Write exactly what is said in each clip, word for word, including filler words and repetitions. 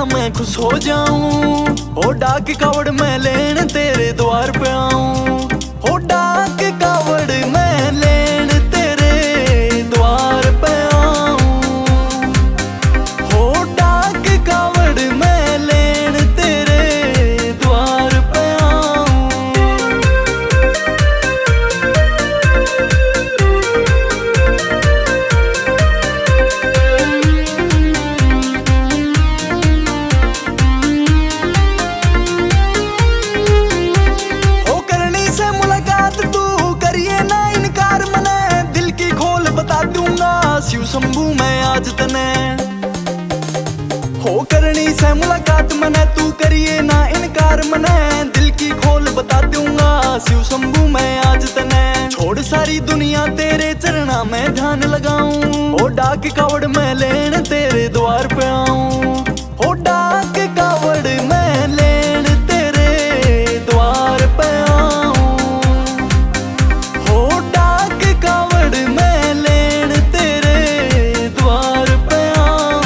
मैं खुश हो जाऊं। ओ डाक कावड़ मैं लेन तेरे द्वार पे आऊं। ओ डाक कावड़ मैं लेन तेरे द्वार पे आऊं। ओ डाक कावड़ मैं लेन तेरे द्वार पे आऊं। हो करनी से मुलाकात तू, करिए ना इनकार मने, दिल की खोल बता दूंगा शिव शंभू मैं आज तने। हो करनी से मुलाकात मने, तू करिए ना इनकार मने, दिल की खोल बता दूंगा शिव शंभू मैं आज तने। छोड़ सारी दुनिया, तेरे चरणा में ध्यान लगाऊं। ओ डाक कावड़ मैं लेन तेरे द्वार पे आऊं। ओ डाक कावड़ मैं लेन तेरे द्वार पे आऊं। ओ डाक कावड़ मैं लेन तेरे द्वार पे आऊं।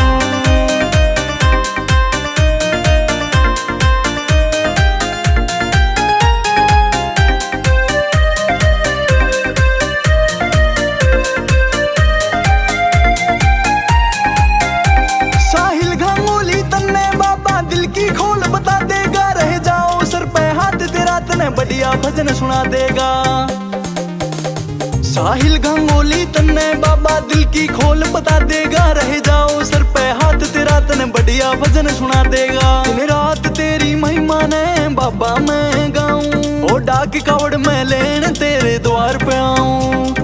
साहिल गंगोली तन्ने बाबा दिल की खोल बता देगा, रह जाओ सर पे हाथ तेरा, तने बढ़िया भजन सुना देगा। साहिल गंगोली तन्ने बाबा दिल की खोल बता देगा, रह जाओ सर पे हाथ तेरा, तने बढ़िया भजन सुना देगा। दिन रात तेरी महिमा ने बाबा मैं गाऊं, ओ डाक कावड़ मैं लेन तेरे द्वार पे आऊं।